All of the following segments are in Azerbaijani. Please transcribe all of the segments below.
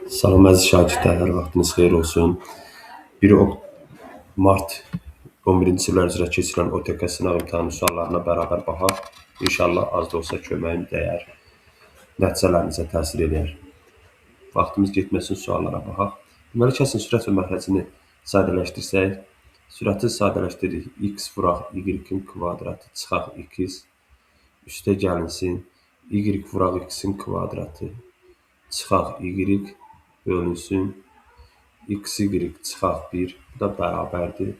Salam əziz şagirdlər, hər vaxtınız xeyir olsun. 1 Mart 11-ci siniflər üzrə keçirilən OTK sınaq imtahanı suallarına bərabər baxaq. İnşallah az da olsa köməyim dəyər, nəticələrinizə təsir eləyər. Vaxtımız getməsin, suallara baxaq. Deməli, kəsin sürət və məxrəcini sadələşdirsək, sürəti sadələşdiririk. X vuraq y-in kvadratı çıxaq x, üstə gəlinsin, y vuraq x-in kvadratı çıxaq y, bölünsün, xy çıxaq 1, bu da bərabərdir.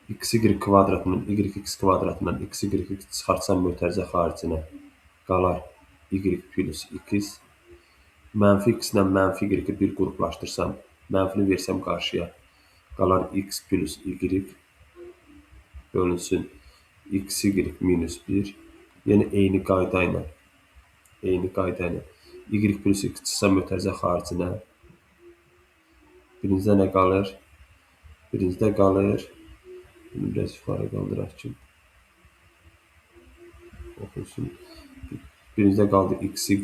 Xy kvadratından, yx kvadratından xy çıxartsam mötərizə xaricinə qalar y plus x. Mənfi x ilə mənfi y-i bir qruplaşdırsam, mənfini versəm qarşıya, qalar x plus y bölünsün xy minus 1. Yenə eyni qayda ilə, y plus x çıxsa mötərizə xaricinə, birincidə nə qalır? Birincidə qalır, bunu biraz yuxarı qaldıraq ki, oxunsun. Birincidə qaldı xy,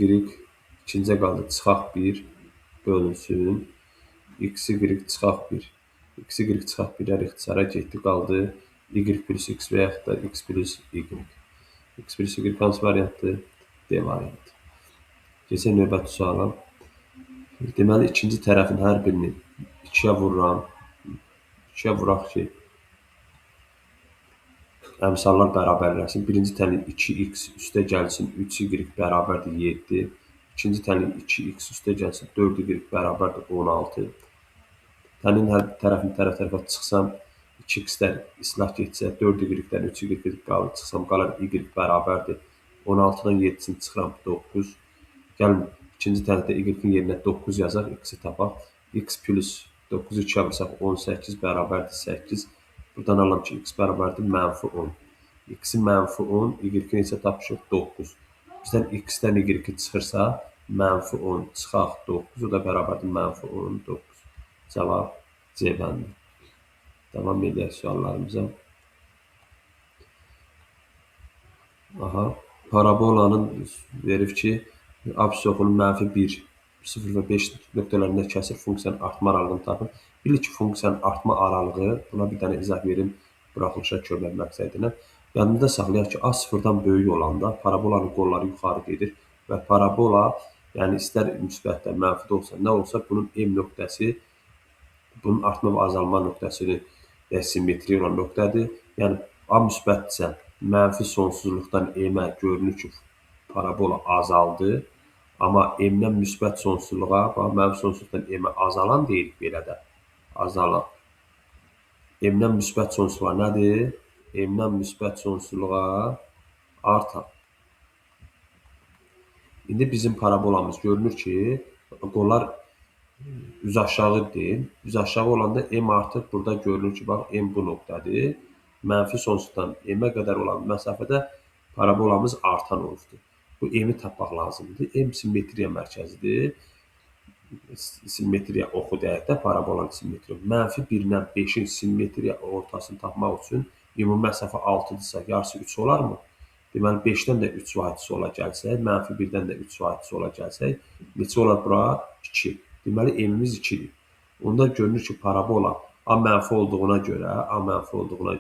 ikincidə qaldı çıxaq 1, bölünsün, xy çıxaq 1. Xy çıxaq 1-lər ixtisara getdi, qaldı y plus x və yaxud da x plus y. X plus y hansı variantdır? D variantı. Keçək növbəti suala. Deməli, ikinci tərəfin hər birini 2-yə vururam. 2-yə vuraq ki, əmsallar bərabərləşsin. Birinci tənlik 2x üstə gəlsin 3y bərabərdir 7. İkinci tənlik 2x üstə gəlsin 4y bərabərdir 16. Tənliyin hər tərəfini tərəf-tərəfə çıxsam, 2x-lər islah getsə, 4y-dən 3y qalır, çıxsam qalar y bərabərdir 16-dan 7-sini çıxıram 9. Gəlin, ikinci tənlikdə y-in yerinə 9 yazaq, x-i tapaq. X plus 9-u 2-yə vursaq 18 bərabərdir 8. Buradan alıram ki, x bərabərdir mənfi 10. X-i mənfi 10, y-i neçə tapışıq? 9. Bizdən x-dən y-i çıxırsa, mənfi 10 çıxaq 9, o da bərabərdir mənfi 10, 9. Cavab C bəndi. Davam edək suallarımıza. Aha, parabolanın verib ki, absis oxunun mənfi 1, 0 və 5 nöqtələrində kəsir funksiyanın artma aralığını tapın. Bilirik ki, funksiyanın artma aralığı, buna bir dənə izah verim buraxılışa kömək məqsədi ilə. Yadımızda saxlayaq ki, A sıfırdan böyük olanda parabolanın qolları yuxarı gedir və parabola, yəni istər müsbətdə, mənfidə olsa, nə olsa bunun M nöqtəsi, bunun artma və azalma nöqtəsini, yəni simmetri olan nöqtədir. Yəni A müsbətdirsə, mənfi sonsuzluqdan M-ə görünür ki, parabola azaldı. Amma M-dən müsbət sonsuzluğa, bax, mənfi sonsuzluqdan M-ə azalan deyirik belə də. Azalan. M-dən müsbət sonsuzluğa nədir? M-dən müsbət sonsuzluğa artan. İndi bizim parabolamız görünür ki, qollar üz aşağıdır. Üz aşağı olanda M artıq burada görünür ki, bax, M bu nöqtədir. Mənfi sonsuzluqdan M-ə qədər olan məsafədə parabolamız artan olubdur. Bu M-i tapmaq lazımdır. M simmetriya mərkəzidir. Simmetriya oxu deyək də, parabolanın simmetriya. Mənfi 1 ilə 5-in simmetriya ortasını tapmaq üçün ümumi məsafə 6-dırsa, yarısı 3 olarmı? Deməli, 5-dən də 3 vahid sola gəlsək, mənfi 1-dən də 3 vahid sola gəlsək, neçə olar bura? 2. Deməli, M-imiz 2-dir. Onda görünür ki, parabola A mənfi olduğuna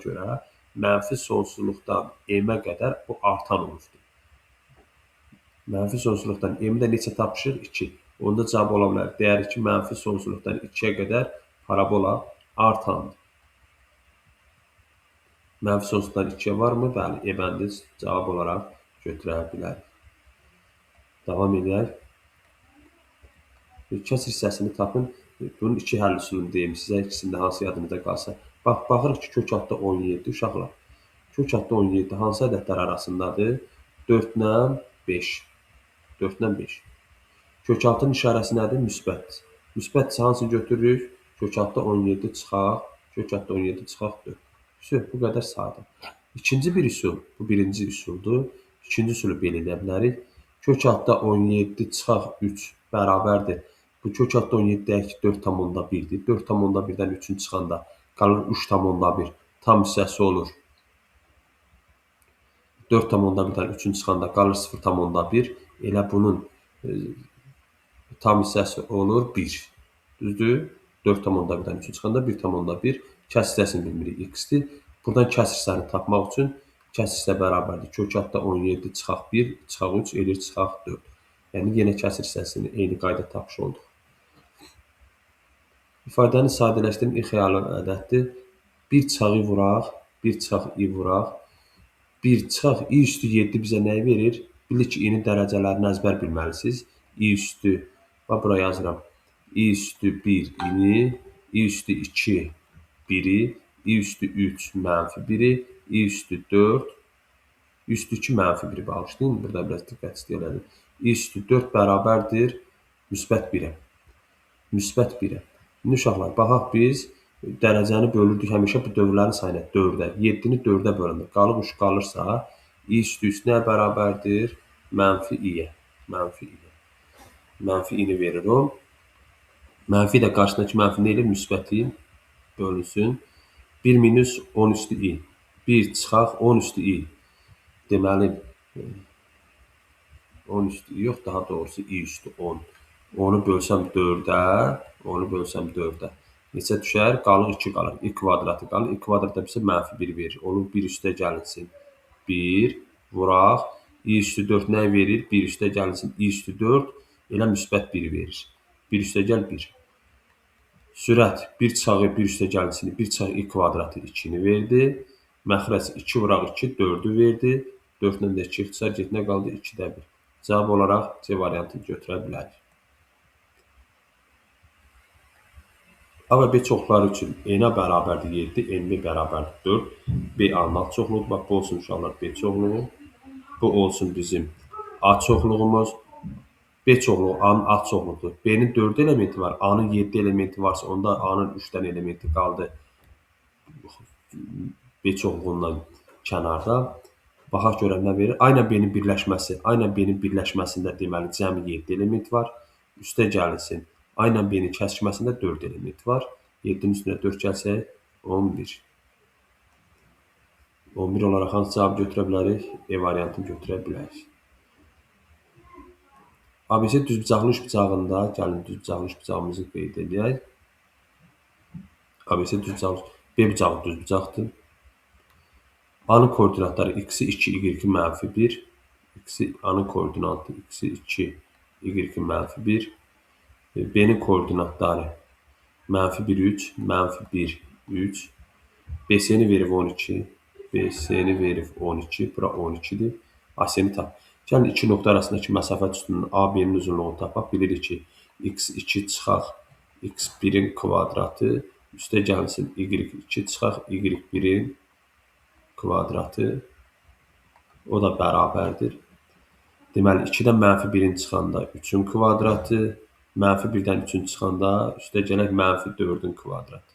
görə, mənfi sonsuzluqdan M-ə qədər bu artan olubdur. Mənfi sonsuzluqdan M-i də neçə tapışır? 2. Onda cavab ola bilər. Deyərik ki, mənfi sonsuzluqdan 2-yə qədər parabola artandır. Mənfi sonsuzluqdan 2-yə varmı? Bəli, E bəndi cavab olaraq götürə bilərik. Davam edək. Kəsr hissəsini tapın. Bunun iki həll üsulunu deyim sizə, ikisində hansı yadınızda qalsa. Bax, baxırıq ki, kök altda 17 uşaqlar. Kök altda 17 hansı ədədlər arasındadır? 4 ilə 5. 4 ilə 5. Kök altının işarəsi nədir? Müsbət. Müsbətsə hansını götürürük? Kök altda 17 çıxaq, kök altda 17 çıxaq 4. Üsul, bu qədər sadə. İkinci bir üsul, bu birinci üsuldur. İkinci üsulu belə eləyə bilərik. Kök altda 17 çıxaq 3 bərabərdir. Bu kök altda 17 deyək ki, 4,1-dir. 4,1-dən 3-ün çıxanda qalır 3,1. Tam hissəsi olur. 4,1-dən 3-ün çıxanda qalır 0,1. Elə bunun Tam hissəsi olur 1. Düzdür? 4,1-dən 3-ü çıxanda 1,1. Kəsir hissəsini bilmirik, x-dir. Buradan kəsir hissəni tapmaq üçün kəsir hissə bərabərdir. Kök altda 17 çıxaq 1, çıxaq 3, eləyir çıxaq 4. Yəni, yenə kəsir hissəsini eyni qayda tapış olduq. İfadəni sadələşdirin, i xəyalı ədəddir. 1 çıxaq i vuraq, 1 çıxaq i vuraq, 1 çıxaq i üstü 7 bizə nəyi verir? Bilirik ki, i-nin dərəcələrini əzbər bilməlisiniz. I üstü, bax bura yazıram, i üstü 1 i-ni, i üstü 2 1-i, i üstü 3 mənfi 1-i, i üstü 4, i üstü 2 mənfi 1-i bağışlayın. Burada biraz diqqətsizlik elədim. I üstü 4 bərabərdir müsbət 1-ə. Müsbət 1-ə. İndi uşaqlar, baxaq biz dərəcəni bölürdük həmişə bu dövrlərin sayına 4-ə. 7-ni 4-ə böləndə qalıq 3 qalırsa, i üstü 3 nəyə bərabərdir? Mənfi i-yə. Mənfi i-yə. Mənfi i-ni verir o. Mənfi də qarşısındakı mənfi nə eləyir? Müsbət i bölünsün. 1 minus 10 üstü i. 1 çıxaq 10 üstü i. Deməli, 10 üstü i yox, daha doğrusu i üstü 10. 10-u bölsəm 4-ə, 10-u bölsəm 4-ə. Neçə düşər? Qalır 2 qalır. I kvadratı qalır. I kvadratı da bizə mənfi 1 verir. Olur 1 üstə gəlinsin. 1 vuraq. I üstü 4 nə verir? 1 üstə gəlinsin. I üstü 4 elə müsbət 1 verir. 1 üstə gəl 1. Sürət 1 çıxağı 1 üstə gəlinsin. 1 çıxaq i kvadratı 2-ni verdi. Məxrəc 2 vuraq 2, 4-ü verdi. 4-lə də 2 ixtisar getmə qaldı 2-də 1. Cavab olaraq C variantını götürə bilərik. A və B çoxluqları üçün N-a bərabərdir 7, NB bərabərdir 4. B A-nın alt çoxluğudur. Bax, bu olsun uşaqlar B çoxluğu. Bu olsun bizim A çoxluğumuz. B çoxluğu A-nın alt çoxluğudur. B-nin 4 elementi var, A-nın 7 elementi varsa, onda A-nın 3 dənə elementi qaldı B çoxluğundan kənarda. Baxaq görək nə verir. A ilə B-nin birləşməsi. A ilə B-nin birləşməsində deməli cəmi 7 element var. Üstə gəlinsin. A ilə B-nin kəsişməsində 4 element var. 7-nin üstünə 4 gəlsək 11. 11 olaraq hansı cavabı götürə bilərik? E variantını götürə bilərik. ABC düzbucaqlı üçbucağında, gəlin düzbucaqlı üçbucağımızı qeyd edək. ABC düzbucaqlı, B bucağı düzbucaqdır. A-nın koordinatları x-i 2, y-i mənfi 1. X-i A-nın koordinatı x-i 2, y-i mənfi 1. B-nin koordinatları mənfi 1, 3, mənfi 1, 3. BC-ni verib 12, BC-ni verib 12, bura 12-dir. AC-ni tap. Gəlin iki nöqtə arasındakı məsafə üstünün AB-nin uzunluğunu tapaq. Bilirik ki, x2 çıxaq x1-in kvadratı, üstə gəlsin y2 çıxaq y1-in kvadratı, o da bərabərdir. Deməli, 2-dən mənfi 1-in çıxanda 3-ün kvadratı, mənfi 1-dən 3-ün çıxanda üstə gələk mənfi 4-ün kvadratı.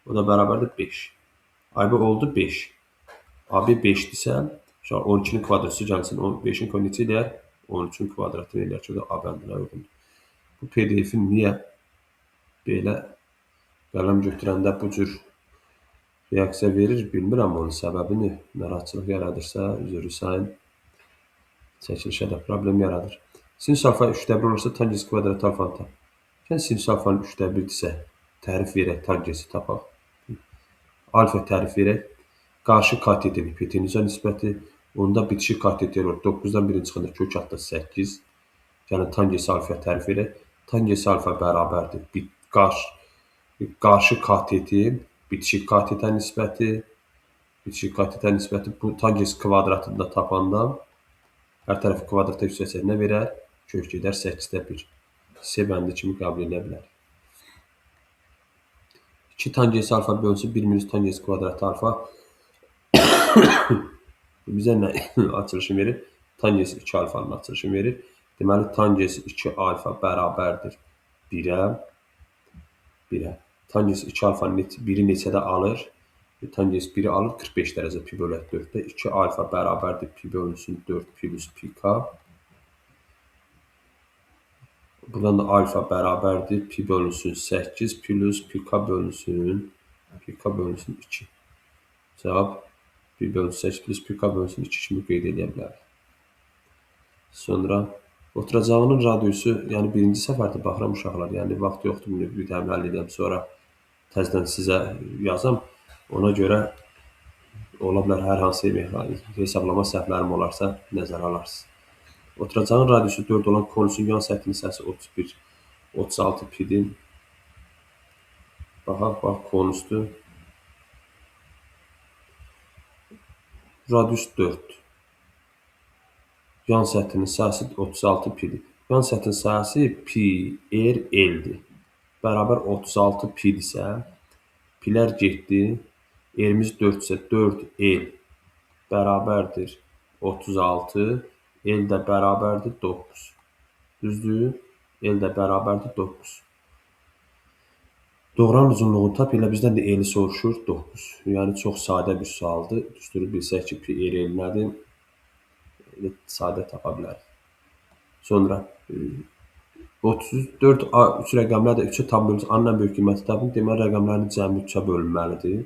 O da bərabərdir 5. AB oldu 5. AB 5-dirsə, 12-nin kvadratı gəlsin, 5-in kvadratı neçə eləyər? 13-ün kvadratını eləyər ki, o da A bəndinə uyğundur. Bu PDF-in niyə belə qələm götürəndə bu cür reaksiya verir, bilmirəm onun səbəbini. Narahatçılıq yaradırsa, üzrlü sayın, çəkilişə də problem yaradır. Sinus alfa 3-də 1 olursa, tangens kvadratı alfanı tap. Gəlin sinus alfanın 3-də 1-dirsə, tərif verək, tangensi tapaq. Alfa tərif verək. Qarşı katetin hipotenuza nisbəti, onda bitişik katet olur. 9-dan 1-in çıxanda kök altda 8. Yəni tangens alfaya tərif verək. Tangens alfa bərabərdir. Qarşı katetin bitişik katetə nisbəti, bitişik katetə nisbəti bu tangens kvadratını da tapanda hər tərəfi kvadrata yüksəltsək nə verər? Kök gedər 8-də 1. C bəndi kimi qəbul edə bilərik. 2 tangens alfa bölünsün 1 minus tangens kvadratı alfa bizə nə açılışını verir? Tangens 2 alfanın açılışını verir. Deməli, tangens 2 alfa bərabərdir 1-ə. 1-ə. Tangens 2 alfanın 1-i neçədə alır? Tangens 1-i alır 45 dərəcə pi bölək 4-də. 2 alfa bərabərdir pi bölünsün 4 plus pi k. Buradan da alfa bərabərdir pi bölünsün 8 plus pi k bölünsün 2. Cavab pi bölünsün 8 plus pi k bölünsün 2 kimi qeyd edə bilərik. Sonra Oturacağının radiusu, yəni birinci səfərdə baxıram uşaqlar, yəni vaxt yoxdur, bir dənə həll edəm, sonra təzdən sizə yazam. Ona görə ola bilər hər hansı hesablama səhvlərim olarsa nəzərə alarsınız. Oturacağın radiusu 4 olan konusun yan səthinin hissəsi 31, 36 pidir. Baxaq, bax, konusdur. Radius 4. Yan səthinin sahəsi 36 pidir. Yan səthinin sahəsi pi r l-dir. Bərabər 36 pidirsə, pilər getdi. R-imiz 4 isə 4L bərabərdir 36, L də bərabərdir 9. Düzdür? L də bərabərdir 9. Doğranın uzunluğunu tap, elə bizdən də L-i soruşur 9. Yəni çox sadə bir sualdır. Düzdür, bilsək ki, pi r L nədir? Elə sadə tapa bilərik. Sonra 34 A 3 rəqəmlər də 3-ə tam bölünsün. A-nın ən böyük qiyməti tapın. Deməli, rəqəmlərin cəmi 3-ə bölünməlidir.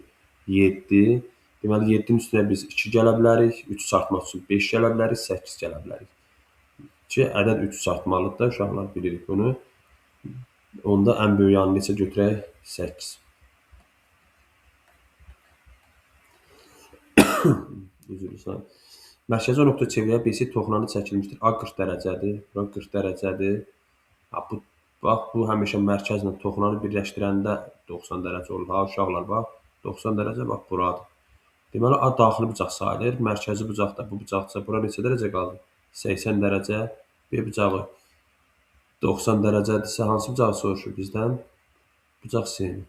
7. Deməli, 7-nin üstünə biz 2 gələ bilərik. 3 çarpmaq üçün 5 gələ bilərik, 8 gələ bilərik. 2 ədəd 3 çarpmalıdır da, uşaqlar bilirik bunu. Onda ən böyük yanı neçə götürək? 8. Üzr istəyirəm. Mərkəzi o nöqtə çevrəyə BC toxunanı çəkilmişdir. A 40 dərəcədir, bura 40 dərəcədir. Ha, bu, bax, bu həmişə mərkəzlə toxunanı birləşdirəndə 90 dərəcə olur. Ha, uşaqlar, bax, 90 dərəcə, bax, buradır. Deməli, A daxili bucaq sayılır. Mərkəzi bucaq da bu bucaqdırsa, bura neçə dərəcə qaldı? 80 dərəcə. B bucağı 90 dərəcədirsə, hansı bucağı soruşur bizdən? Bucaq C-ni.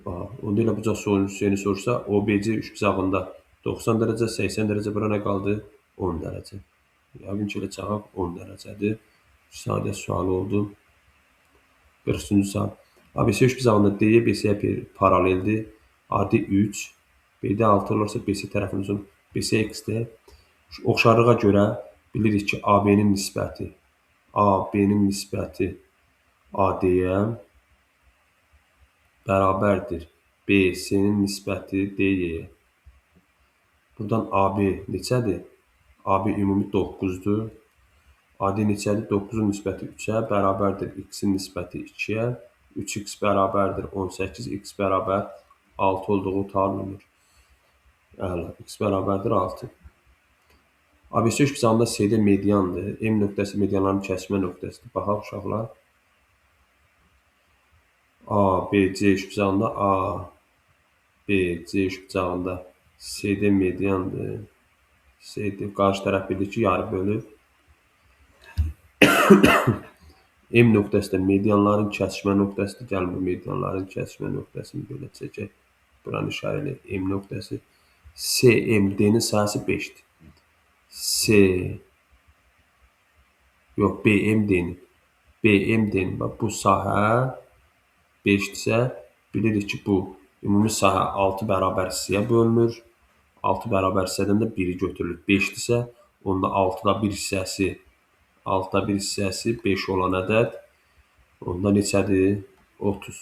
Aha, onda elə bucaq C-ni soruşsa, OBC 3 bucağında 90 dərəcə, 80 dərəcə, bura nə qaldı? 10 dərəcə. Yəqin ki, elə cavab 10 dərəcədir. Sadə sual oldu. 43-cü sual. ABC 3 bucağında DY BC-yə paraleldir. AD 3, BD 6 olarsa BC tərəfinin uzun, BC X-dir. Oxşarlığa görə bilirik ki, AB-nin nisbəti, AB-nin nisbəti AD-yə bərabərdir BC-nin nisbəti DY-yə. Buradan AB neçədir? AB ümumi 9-dur. AD neçədir? 9-un nisbəti 3-ə bərabərdir X-in nisbəti 2-yə. 3x bərabərdir 18, X bərabər 6 olduğu tanınır. Əla, X bərabərdir 6. ABC 3 bucağında CD mediandır. M nöqtəsi medianların kəsişmə nöqtəsidir. Baxaq uşaqlar. A, B, C 3 bucağında A, B, C 3 bucağında CD mediandır. CD qarşı tərəf bildik ki, yarı bölüb. M nöqtəsi də medianların kəsişmə nöqtəsidir. Gəlin bu medianların kəsişmə nöqtəsini belə çəkək. Buranı işarə eləyək. M nöqtəsi. CMD-nin sahəsi 5-dir. C yox, BMD-nin. BMD-nin. Bax, bu sahə 5-dirsə, bilirik ki, bu ümumi sahə 6 bərabər hissəyə bölünür. 6 bərabər hissədən də 1-i götürülür. 5-dirsə, onda 6-da 1 hissəsi, 6-da 1 hissəsi 5 olan ədəd, onda neçədir? 30.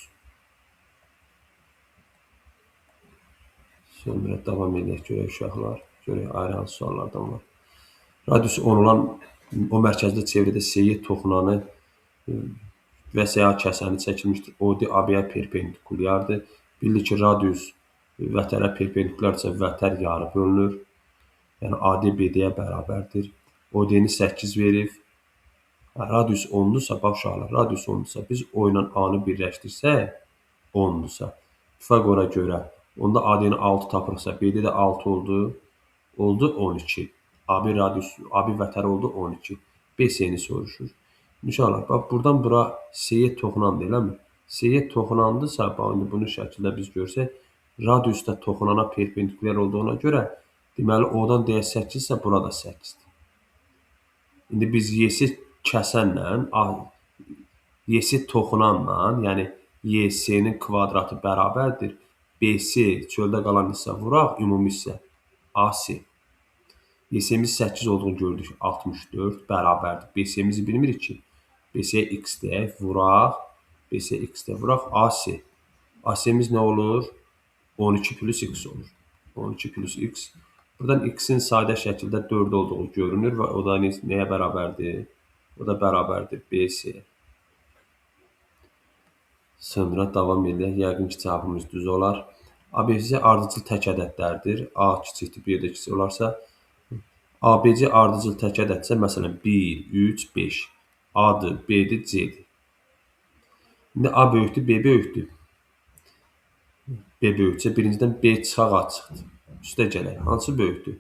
Sonra davam edək, görək uşaqlar, görək ayrı hansı suallardan var. Radiusu 10 olan o mərkəzdə çevrədə CY toxunanı və SA kəsəni çəkilmişdir. OD AB-yə perpendikulyardır. Bildik ki, radius vətərə perpendikulyarsa vətər yarı bölünür. Yəni AD BD-yə bərabərdir. OD-ni 8 verib. Radius 10-dursa, bax uşaqlar, radius 10-dursa, biz O ilə A-nı birləşdirsək 10-dursa, Pifaqora görə onda AD-ni 6 tapırıqsa, BD də 6 oldu, oldu 12. AB radius, AB vətəri oldu 12. BC-ni soruşur. İnşallah, bax, buradan bura C-yə toxunandır, eləmi? C-yə toxunandısa, bax, indi bunu şəkildə biz görsək, radiusda toxunana perpendikulyar olduğuna görə, deməli, O-dan D-yə 8 isə burada 8-dir. İndi biz YS kəsənlə, YS toxunanla, yəni YS-nin kvadratı bərabərdir. BC çöldə qalan hissə vuraq, ümumi hissə AC. YS-miz 8 olduğunu gördük, 64 bərabərdir. BC-mizi bilmirik ki, BC-yə X deyək, vuraq, BC X deyək, vuraq, AC. AC-miz nə olur? 12 plus X olur. 12 plus X Buradan x-in sadə şəkildə 4 olduğu görünür və o da nəyə bərabərdir? O da bərabərdir BC-yə. Sonra davam edək. Yəqin ki, cavabımız düz olar. ABC ardıcıl tək ədədlərdir. A kiçikdir, B də kiçik olarsa, ABC ardıcıl tək ədədsə, məsələn, 1, 3, 5. A-dır, B-dir, C-dir. İndi A böyükdür, B böyükdür. B böyükdürsə, birincidən B çıxaq A çıxdı. Üstə gələk. Hansı böyükdür?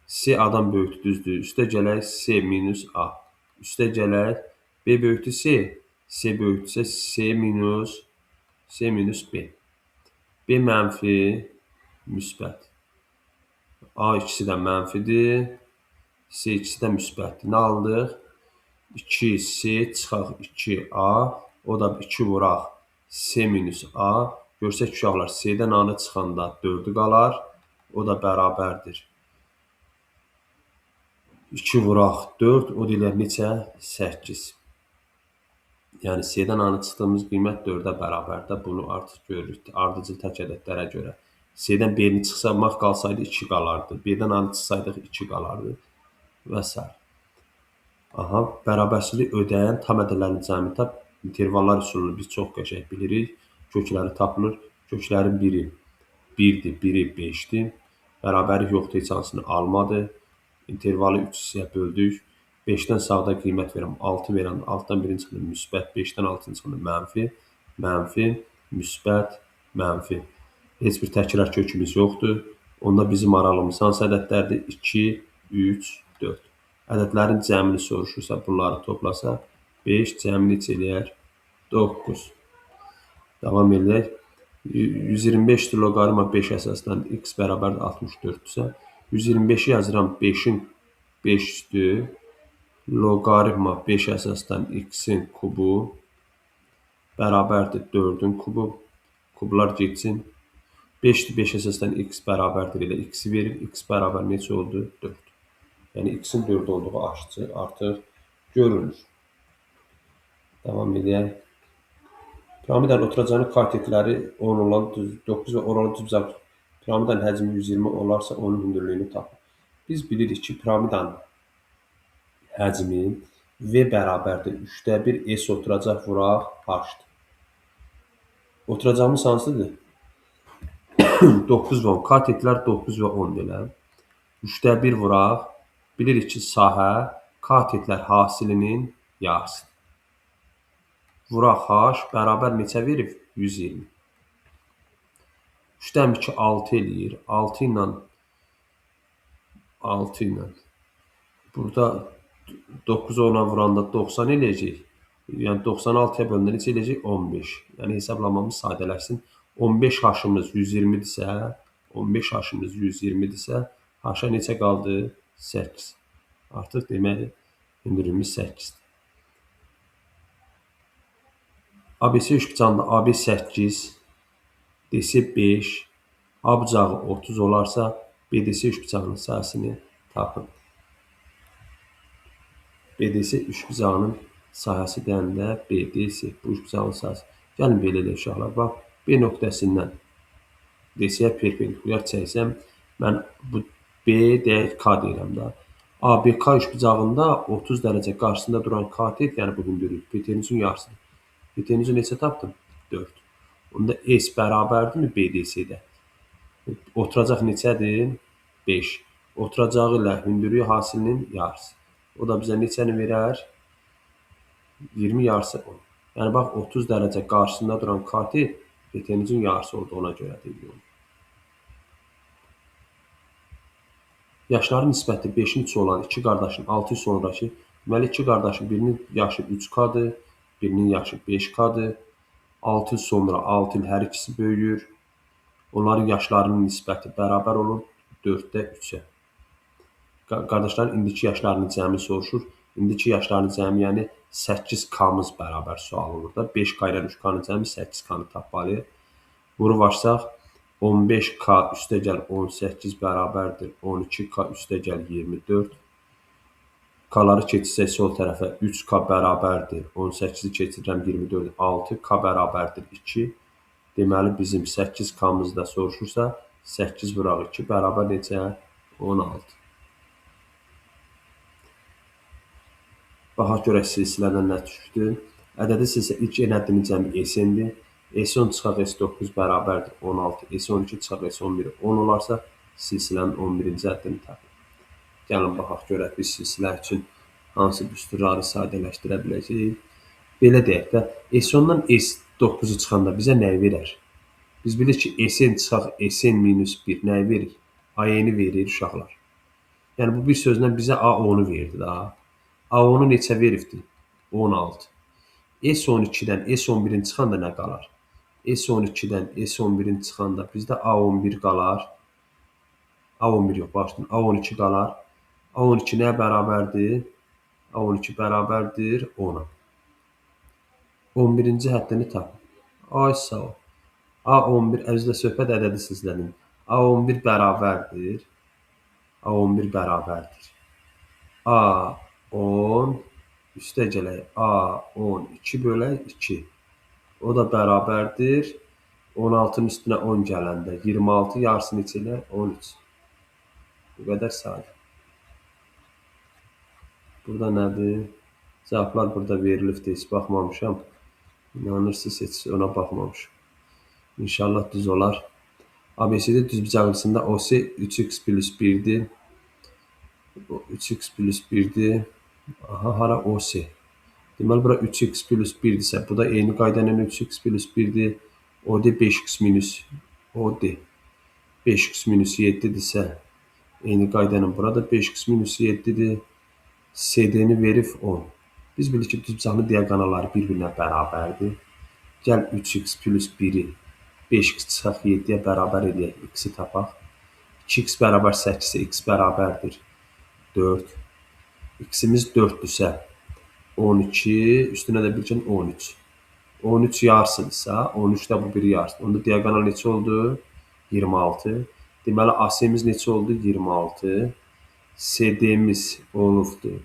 C A-dan böyükdür, düzdür. Üstə gələk C minus A. Üstə gələk B böyükdür C. C böyükdürsə C minus B. B mənfi, müsbət. A ikisi də mənfidir. C ikisi də müsbətdir. Nə aldıq? 2C çıxaq 2A. O da 2 vuraq C minus A. Görsək uşaqlar, C-dən A-nı çıxanda 4-ü qalar. O da bərabərdir. 2 vuraq 4, o deyilər neçə? 8. Yəni, C-dən A-nı çıxdığımız qiymət 4-ə bərabərdir. Bunu artıq görürük. Ardıcıl tək ədədlərə görə. C-dən B-ni çıxsamaq qalsaydı 2 qalardı. B-dən A-nı çıxsaydıq 2 qalardı. Və s. Aha, bərabərsizlik ödəyən tam ədədlərin cəmini tap. İntervallar üsulunu biz çox qəşəng bilirik. Kökləri tapılır. Köklərin biri 1-dir, biri 5-dir. Bərabərlik yoxdur, heç hansını almadı. İntervalı 3 hissəyə böldük. 5-dən sağda qiymət verəm, 6 verəm. 6-dan birini çıxanda müsbət, 5-dən 6-nı çıxanda mənfi, mənfi, müsbət, mənfi. Heç bir təkrar kökümüz yoxdur. Onda bizim aralığımız hansı ədədlərdir? 2, 3, 4. Ədədlərin cəmini soruşursa, bunları toplasa 5 cəmi neçə eləyər? 9. Davam eləyək. 125-dir loqaritma 5 əsasdan x bərabərdir 64-dürsə, 125-i yazıram 5-in 5 üstü loqaritma 5 əsasdan x-in kubu bərabərdir 4-ün kubu. Kublar getsin. 5-dir 5 əsasdan x bərabərdir elə x-i verir. X bərabər neçə oldu? 4. Yəni x-in 4 olduğu aşçı artıq görünür. Davam edək. Piramidanın oturacağını katetləri 10 olan düz, 9 və 10 olan düzbucaq piramidanın həcmi 120 olarsa onun hündürlüyünü tapın. Biz bilirik ki, piramidanın həcmi V bərabərdir 3-də 1 S oturacaq vuraq H-dır. Oturacağımız hansıdır? 9 və 10. Katetlər 9 və 10 belə. 3-də 1 vuraq. Bilirik ki, sahə katetlər hasilinin yarısıdır. Vuraq H bərabər neçə verib? 120. 3-dən 2 6 eləyir. 6 ilə burada 9 10-a vuranda 90 eləyəcək. Yəni 96-ya böləndə neçə eləyəcək? 15. Yəni hesablamamız sadələşsin. 15 H-ımız 120-dirsə, 15 H-ımız 120-dirsə, H-a neçə qaldı? 8. Artıq deməli hündürlüyümüz 8-dir. ABC üçbucağında AB 8, DC 5, A bucağı 30 olarsa BDC üçbucağının sahəsini tapın. BDC üçbucağının sahəsi deyəndə BDC, bu üçbucağın sahəsi. Gəlin belə eləyək uşaqlar. Bax, B nöqtəsindən DC-yə perpendikulyar çəksəm, mən bu B, D, K deyirəm də. ABK üçbucağında 30 dərəcə qarşısında duran katet, yəni bu hündürlük, PTN-in yarısıdır. PTN-i neçə tapdım? 4. Onda S bərabərdirmi BDC-də? Oturacaq neçədir? 5. Oturacağı ilə hündürlüyü hasilinin yarısı. O da bizə neçəni verər? 20 yarısı 10. Yəni bax, 30 dərəcə qarşısında duran katet PTN-in yarısı olduğuna görə deyilir. Yaşları nisbəti 5-in 3 olan iki qardaşın 6 il sonraki, deməli iki qardaşın birinin yaşı 3K-dır, birinin yaşı 5K-dır. 6 il sonra 6 il hər ikisi böyüyür. Onların yaşlarının nisbəti bərabər olur 4-də 3-ə. Qardaşların indiki yaşlarının cəmi soruşur. İndiki yaşlarının cəmi, yəni 8K-mız bərabər sual olur da. 5K ilə 3K-nın cəmi 8K-nı tapmalıyıq. Vurub açsaq 15K üstə gəl 18 bərabərdir 12K üstə gəl 24. K-ları keçirsək sol tərəfə 3K bərabərdir 18-i keçirirəm 24, 6K bərabərdir 2. Deməli bizim 8K-mız da soruşursa 8 vuraq 2 bərabər neçə? 16. Baxaq görək silsilədən nə düşübdür. Ədədi silsilə ilk n həddinin cəmi SN-dir. S10 çıxaq S9 bərabərdir 16. S12 çıxaq S11 10 olarsa silsilənin 11-ci həddini tapın. Gəlin baxaq görək biz silsilə üçün hansı düsturları sadələşdirə biləcəyik. Belə deyək də, S10-dan S9-u çıxanda bizə nəyi verər? Biz bilirik ki, SN çıxaq SN minus 1 nəyi verir? AN-i verir uşaqlar. Yəni, bu bir sözlə bizə A10-u verdi daha. A10-u neçə veribdir? 16. S12-dən S11-in çıxanda nə qalar? S12-dən S11-in çıxanda bizdə A11 qalar. A11 yox, bağışlayın. A12 qalar. A12 nəyə bərabərdir? A12 bərabərdir 10-a. 11-ci həddini tapın. Ay sağ ol. A11, əvəzlə söhbət ədədi silsilənin. A11 bərabərdir. A11 bərabərdir. A10 üstə gələk. A12 bölək 2. O da bərabərdir. 16-nın üstünə 10 gələndə 26 yarısı neçə eləyər? 13. Bu qədər sadə. Burada nədir? Cavablar burada verilibdir. Heç baxmamışam. İnanırsınız, heç ona baxmamışam. İnşallah düz olar. ABCD düzbucaqlısında OC 3x plus 1-dir. 3x plus 1-dir. Aha, hara OC? Deməli, bura 3x plus 1-dirsə, bu da eyni qayda ilə 3x plus 1-dir. OD 5x minus OD 5x minus 7-dirsə, eyni qayda ilə burada 5x minus 7-dir. CD-ni verib 10. Biz bilirik ki, düzbucaqlı diaqonalları bir-birinə bərabərdir. Gəl 3x plus 1-i 5x çıxaq 7-yə bərabər eləyək, x-i tapaq. 2x bərabər 8-isə x bərabərdir 4. X-imiz 4-dürsə 12, üstünə də bir gəlin 13. 13 yarısıdırsa, 13 də bu biri yarısı. Onda diaqonal neçə oldu? 26. Deməli, AC-miz neçə oldu? 26. CD-miz olubdur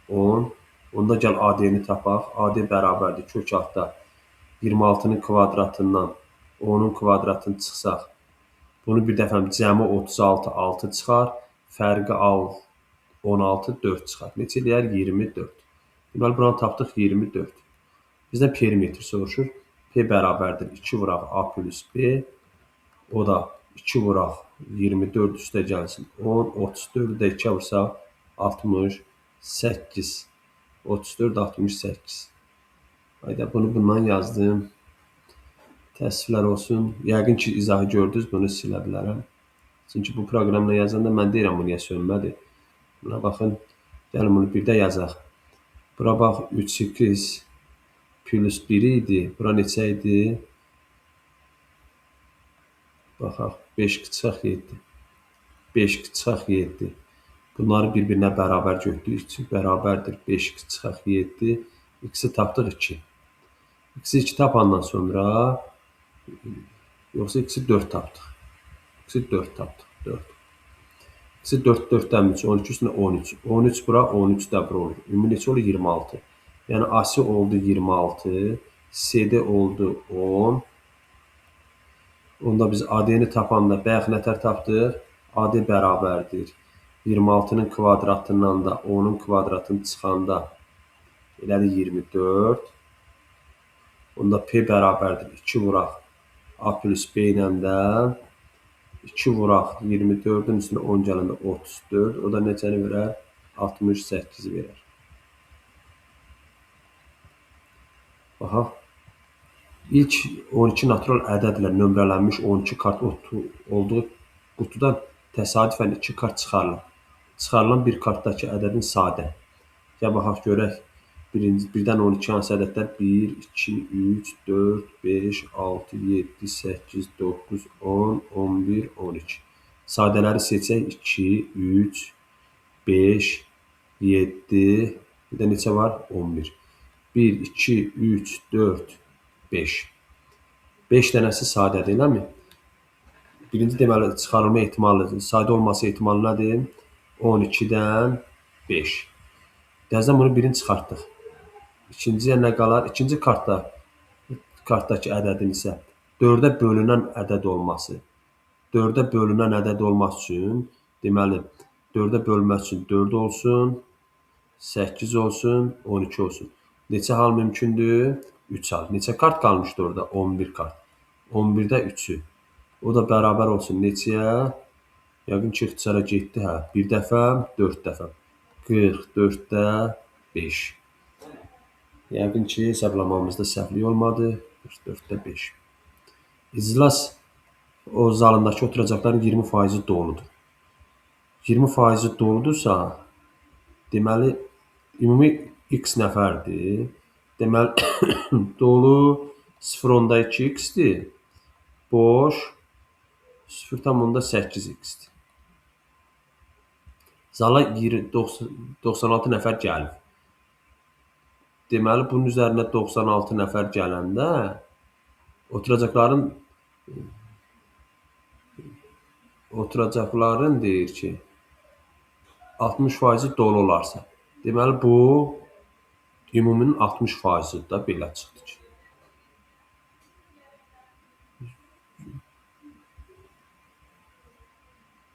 10. Onda gəl AD-ni tapaq. AD bərabərdir kök altda 26-nın kvadratından 10-un kvadratını çıxsaq, bunu bir dəfə cəmi 36, 6 çıxar. Fərqi al 16, 4 çıxar. Neçə eləyər? 24. Deməli, buranı tapdıq 24. Bizdən perimetr soruşur. P bərabərdir 2 vuraq A plus B. O da 2 vuraq 24 üstə gəlsin 10. 34-ü də 2-yə vursaq 68. 34, 68. Hayda, bunu bundan yazdım. Təəssüflər olsun. Yəqin ki, izahı gördünüz, bunu silə bilərəm. Çünki bu proqramla yazanda mən deyirəm, bu niyə sönmədi. Buna baxın, gəlin bunu bir də yazaq. Bura bax, 3x plus 1 idi. Bura neçə idi? Baxaq, 5 çıxaq 7. 5 çıxaq 7. Bunları bir-birinə bərabər götürdük. 3 bərabərdir 5 çıxaq 7. X-i tapdıq 2. X-i 2 tapandan sonra yoxsa x-i 4 tapdıq. X-i 4 tapdıq. 4. X-i 4, 4-dən 3, 12 üstünə 13. 13 bura, 13 də bura olur. Ümumi neçə olur? 26. Yəni AC oldu 26, CD oldu 10. Onda biz AD-ni tapanda bayaq nətər tapdıq? AD bərabərdir. 26-nın kvadratından da 10-un kvadratını çıxanda elədi 24. Onda P bərabərdir 2 vuraq A plus B ilə də 2 vuraq 24-ün üstünə 10 gələndə 34. O da neçəni verər? 68 verər. Baxaq. İlk 12 natural ədədlə nömrələnmiş 12 kart olduğu qutudan təsadüfən 2 kart çıxarılır. Çıxarılan bir kartdakı ədədin sadə. Gəl baxaq görək. Birdən 12 hansı ədədlər? 1, 2, 3, 4, 5, 6, 7, 8, 9, 10, 11, 12. Sadələri seçək. 2, 3, 5, 7, bir də neçə var? 11. 1, 2, 3, 4, 5. 5 dənəsi sadədir, eləmi? Birinci deməli, çıxarılma ehtimalı, sadə olması ehtimalı nədir? 12-dən 5. Təzədən bunu birini çıxartdıq. İkinciyə nə qalar? İkinci kartdakı ədədin isə 4-ə bölünən ədəd olması. 4-ə bölünən ədəd olması üçün Deməli, 4-ə bölmək üçün 4 olsun, 8 olsun, 12 olsun. Neçə hal mümkündür? 3 hal. Neçə kart qalmışdı orada? 11 kart. 11-də 3-ü. O da bərabər olsun neçəyə? Yəqin ki, ixtisara getdi, hə. 1 dəfə, 4 dəfə. 44-də 5. Yəqin ki, hesablamamızda səhvlik olmadı. 44-də 5. İclas o zalındakı oturacaqların 20% doludur. 20% doludursa, deməli, ümumi x nəfərdir. Deməli, dolu 0,2x-dir. Boş 0,8x-dir. Zala 96 nəfər gəlib. Deməli, bunun üzərinə 96 nəfər gələndə oturacaqların deyir ki, 60% dolu olarsa. Deməli, bu ümuminin 60% da belə çıxdı ki.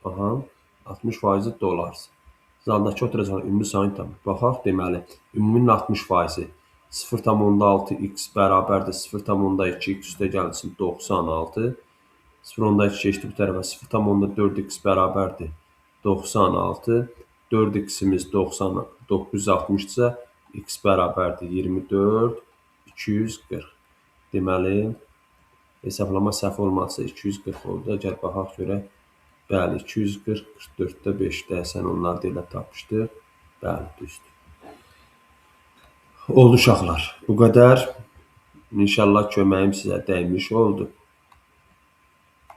Aha, 60% dolarsa. Zaldakı oturacaqların ümumi sayını tapın. Baxaq, deməli, ümuminin 60% 0,6x bərabərdir 0,2x üstə gəlsin 96. 0,2 keçdi bu tərəfə 0,4x bərabərdir 96. 4x-imiz 960-dırsa, x bərabərdir 24, 240. Deməli, hesablama səhv olmadısa 240 oldu. Gəl baxaq görək. Bəli, 240, 44-də 5-də sən onları da elə tapmışdıq. Bəli, düzdür. Oldu uşaqlar. Bu qədər. İnşallah köməyim sizə dəymiş oldu.